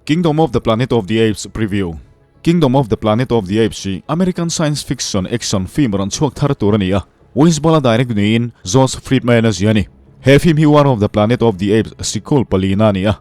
Kingdom of the Planet of the Apes Preview Kingdom of the Planet of the Apes hi American science fiction action film rawn chhuak thar tur a ni a, Wes Ball-a direct niin Josh Friedman a zia a ni. He film hi War of the Planet of the Apes sequel palina a ni a,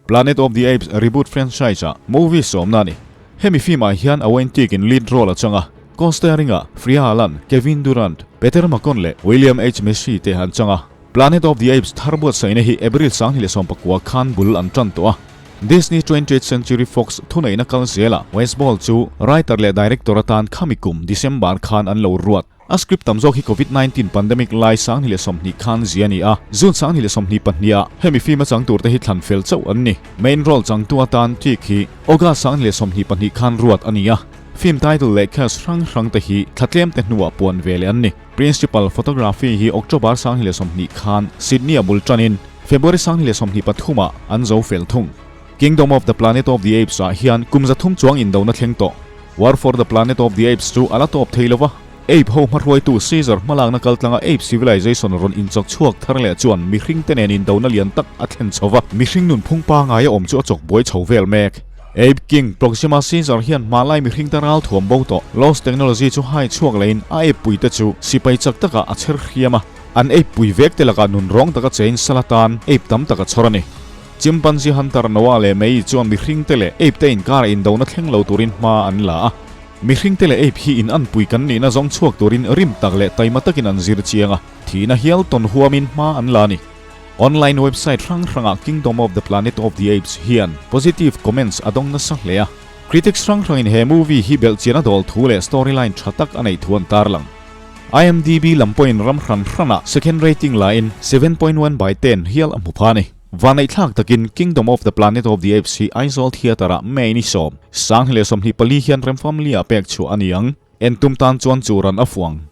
Planet of the Apes reboot franchise-a movie sawmna a ni. Hemi film-ah hian Owen Teague-in lead role a chang a, co-starring-ah Freya Allan, Kevin Durand, Peter McCon leh William H. Macy te an chang a. Planet of the Apes thar buatsaihna hi April 2019 khan bul an tan tawh a. Disney 20th Century Fox thuneihna kal zelah Wes Ball chu writer leh director atan khami kum December khan an lo ruat. A script tam zawk hi Covid 19 pandemic lai 2020 khan zia a ni a, June 2022 ah hemi film a chang turte hi thlan fel chauh an ni. Main role changtu atan Teague hi August 2022 khan ruat a ni a. Film title leh cast hrang hrang te hi thla tlem te hnuah puan ve leh an ni. Principal Photography hi October 2020 khan Sydney a bul tanin February 2023 ah an zo fel thung. Kingdom of the Planet of the Apes ah hian kum 300 chuang indona thleng tawh. War for the Planet of the Apes chu a la tawp thei lova. Ape ho hmahruaitu Caesar hmalakna kaltlanga Ape civilization rawn inchawk chhuak thar leh chuan mihring te nen indona lian tak a thlen chho va, mihring nun phung pangai a awm chu a chawk buai chho vel mek. Ape King Proxima Caesar hian hmalai mihring te ral thuam bo tawh Lost Technology chu hai chhuak leiin a ape pui te chu sipai chak takah a chher hriam a, an ape pui vek te lakah nun rawng taka chein sal atan ape tam tak a chhawr a ni. Chimpanzee Hunter Noah leh Mei chuan mihring te leh ape te inkara indona thleng lo turin hma an la a. Mihring te leh ape hi in anpui kan nihna zawng chhuak turin rim tak leh taima takin an zir chiang a, thihna hial tawn huamin hma an la a ni. Online website hrang hrangah Kingdom of the Planet of the Apes hian positive comments a dawng nasa hle a. Critics hrang hrangin he movie hi belhchian a dawl thu leh storyline tha tak a neih thu an tarlang. IMDb lam pawhin ram hran hranah second rating lain 7.1 by 10 hial a hmu pha a ni. Vanneihthlak takin Kingdom of the Planet of the Apes hi Aizawl Theatre-ah May ni 10, 2024 hian remfamlia pek chhuah a ni ang. Entum tan chuan chu ran a fuang.